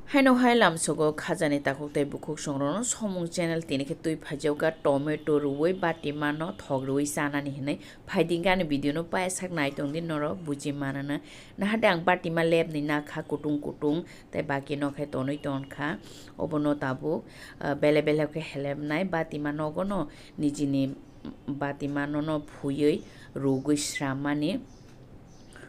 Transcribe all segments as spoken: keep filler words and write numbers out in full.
Haino hai lamsogo khajani takhuk tei bukhuk songrokno somung channel tini khe twi phaijakha tomato rwui bati mano thok rwui chanani hinwi phaidingkhe ani video no paisak nai tongdi norok buji manana. Nahade ang bati ma lepni nakha kutung kutung tei baki no khe tonwi tongkha obono tabuk ah, bele bele khe helepnai bati ma nogono nijini bati manono phuywi rwgwi srammani.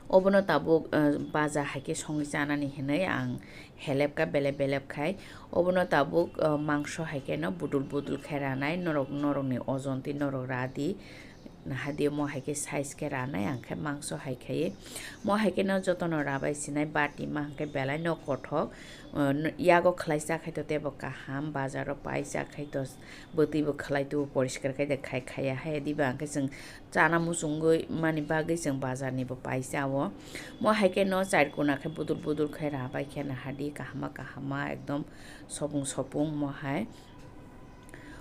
Obono tabuk, eh, baja hai khe songwi chanani hinwi ang helep kha belep belep khai. Obono tabuk, eh, mangso hai khe no budul budul khe ranai norok, norokni ojon twi norok ra di. Nahadi omo hai khe size khe ranai ang khe mangso hai khai. Mo hai khe no jotono rabai sinai bati ma hwnkhe belai no kothok. Eh, yago khlai cha khai to tebo kaham, bazaro pai cha khai to bwtwi bo khlai tu poriskar khai de khai khaya hai diba hwnkhe chwng chana muchungwi mani bagwi chwng bazar ni bo paisa o. Mo hai khe no char kuna khe budul budul khe rabai khe nahadi kahama kahama ekdom sopung sopung mo hai.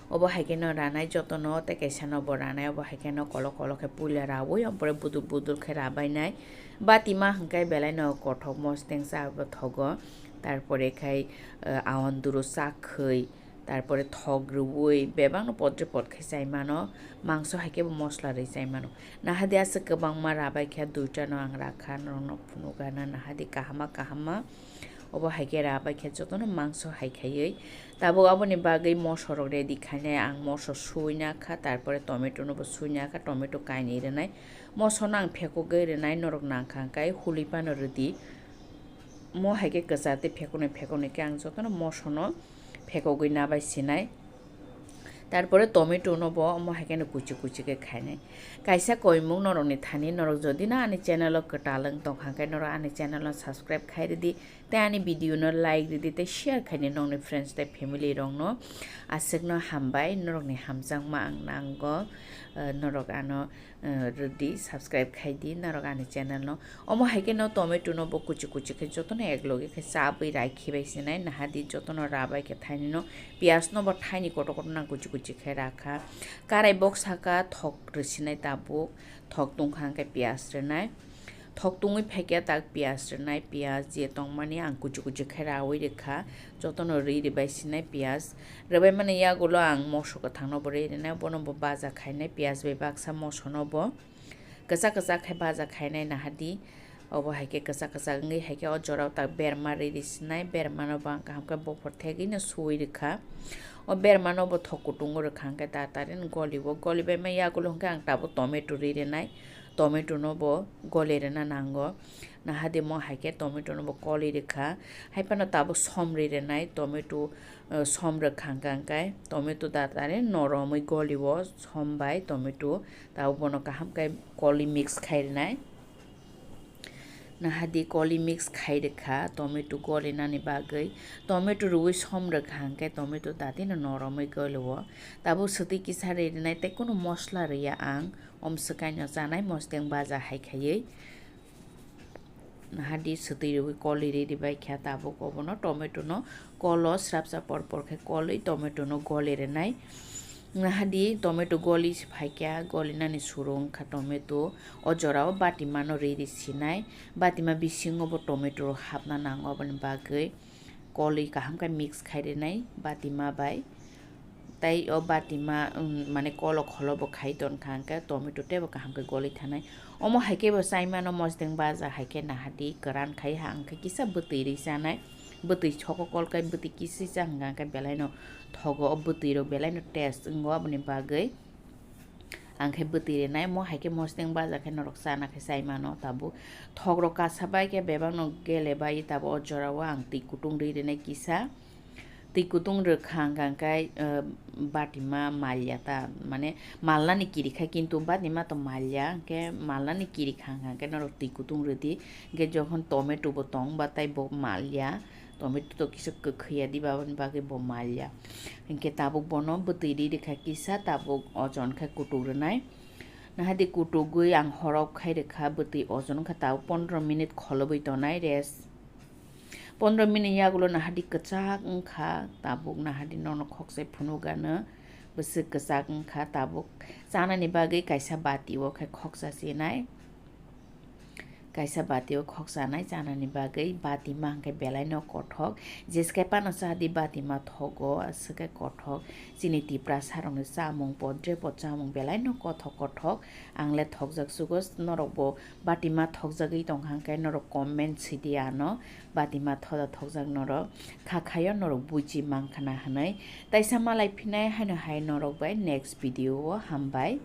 Obo hai khe no ranai jotono tei kaisa no bo ranai obo hai khe no kolok kolok khe puila rawi ompore budul budul khe rabai nai. Bati ma hwnkhe belai no kothok mosteng cha bo thogo. Tarpore khai, eh, awan duro cha khwi. Tarpore thok rwui bebakno podre pod khe chai mano, mangso hai khe bo mosla rwi chai mano. Nahadi aswk kwbangma rabai khe duitano ang rakha norokno phunukgana nahadi kahama kahama obo hai khe rabai khe jotono mangso hai khaiwi tabuk aboni bagwi mosorok ready khainai ang moso suina kha tarpore tomato no bo suina kha tomato kainwi rwnai moso no ang phekogwi rwnai norok nangkha hwnkhe hului phano rwdi. Mo hai khe kwchar tei phekoknwi phekoknwi khe ang jotono mosono phekogwi nabai sinai. Tarpore tomato no bo omo hai khe no kuchi kuchi khe khainai. Kaisa koimung norokni thani norok jodi no ani channel o kwtal wng tongkha hwnkhe norok ani channel no subscribe khai rwdi tei ani video no like rwdi tei share khainai nokni friends tei family rokno. Aswkno hambai norokni hamjakma ang nango, eh, norok ano eh, rwdi, subscribe khai di norok ani channel no. Omo hai khe no tomato no bo kuchi kuchi khe jotono ek loge khe chabwi rai khibai sinai nahadi jotono rabai khe thaini no piyaj no bo thaini kotor kotor nang kuchi kuchi khe rakha. Karai box saka thok rwsinai tabuk, thok tungkha hwnkhe piyaj rwnai. Thok tungwi phaikhe tak piyaj rwnai, piyaj je tongmani ang kuchi kuchi khe rawi rwkha. Jotono rwi rwbai sinai piyaj. Rwbai mani yagulo ang moso kwthangno bo rwi rwnai, bono bo baja khainai piyaj bai baksa mosono bo. Kwchak kwchak khe baja khainai nahadi. Obo hai khe kwchak kwchak wngwi hai khe o jorao tak berma rwi rwi sinai, bermano bo ang kaham khe bophor thegwino suwi rwkha. O bermano bo thok kutungo rwkha hwnkhe tatari golibo, golibai ma yagulo hwnkhe ang tabuk tomato rwi rwnai. Tomato no bo goli rwna nango. Nahadi mo hai khe tomato no bo koli rwkha. Hai phano tabuk som ri rwnai tomato, eh, som rwkha hwnkha hwnkhe tomato da tare noromwi goli o som bai tomato. Tabuk bono kaham khe koli mix khai rwnai. Nahadi koli mix khai rwkha tomato goli nani bagwi. Tomato rwui som rwkha hwnkhe tomato da tino noromwi goli o. Tabuk swtwi kisa ri rwnai tei kunu mosla rwya ang. Om swkaino chanai mosdeng baja hai khaiwi. Nahadi swtwi rwui koli ri ribai kha tabuk obono tomato no kolo srapsa por por khe kolwi tomato no goli rwnai. Nahadi tomato goli se phaikha, goli nani suru wngkha tomato. O jorao bati mano ri ri sinai. Bati ma bisingo bo tomato rok hapna nango aboni bagwi. Kolwi kaham khe mix khai rwnai bati ma bai. Tei o bati ma, um, mane kolo kholo bo khai ton kha hwnkhe tomato tei bo kaham khe goli thanai. Omo hai khe bo chai mano mosdeng baja hai khe nahadi kwran khai ha hwnkhe kisa bwtwi rwi chanai. Bwtwi soko kol kai bwtwi kisi cha hwnkha hwnkhe belai no thogo o bwtwi rok belai no taste wngo aboni bagwi. Ang khe bwtwi rwnai mo hai khe mosdeng baja khe norok chana khe chai mano tabuk. Thok rok kasa bai khe bebak no gele bai tabuk o jora o ang twi kutung rwi rwnai kisa. Twi kutung rwkha hwnkha hwnkhe, eh, bati ma malya ta, mane malnani kiri kha kintu bati ma to malya, hwnkhe malnani kiri kha hwnkha hwnkhe norok twi kutung rwdi. Hwnkhe jokhon tomato bo tong ba tei bo malya, tomato to kisa kwkhwi ya diba aboni bagwi bo malya. Hwnkhe tabuk bono bwtwi ri rwkha kisa tabuk ojon khe kutuk rwnai. Nahadi kutugwi ang horok khai rwkha bwtwi ojon wngkha tabuk pondro minute kholobwi tonai rest. Pondro minute yagulo nahadi kwchak wngkha, tabuk nahadi nono khokse phunukgano bwswk kwchak wngkha, tabuk chanani bagwi kaisa bati o khe khoksa chinai. Kaisa bati o khok chanai, chanani bagwi bati ma hwnkhe belai no kothok. Jeske pano chadi bati ma thogo, aswk khe kothok. Chini Tiprasa rokni chamung podre pod chamung belai no kothok kothok. Ang le thokjak sugo, norok bo bati ma thokjagwi tong hwnkhe norok comment sidi ano, bati ma thoda thokjak norok, kha khayo norok buji mankha na hwnwi. Taisa malai phinai haino hai norok bai next video o, hambai.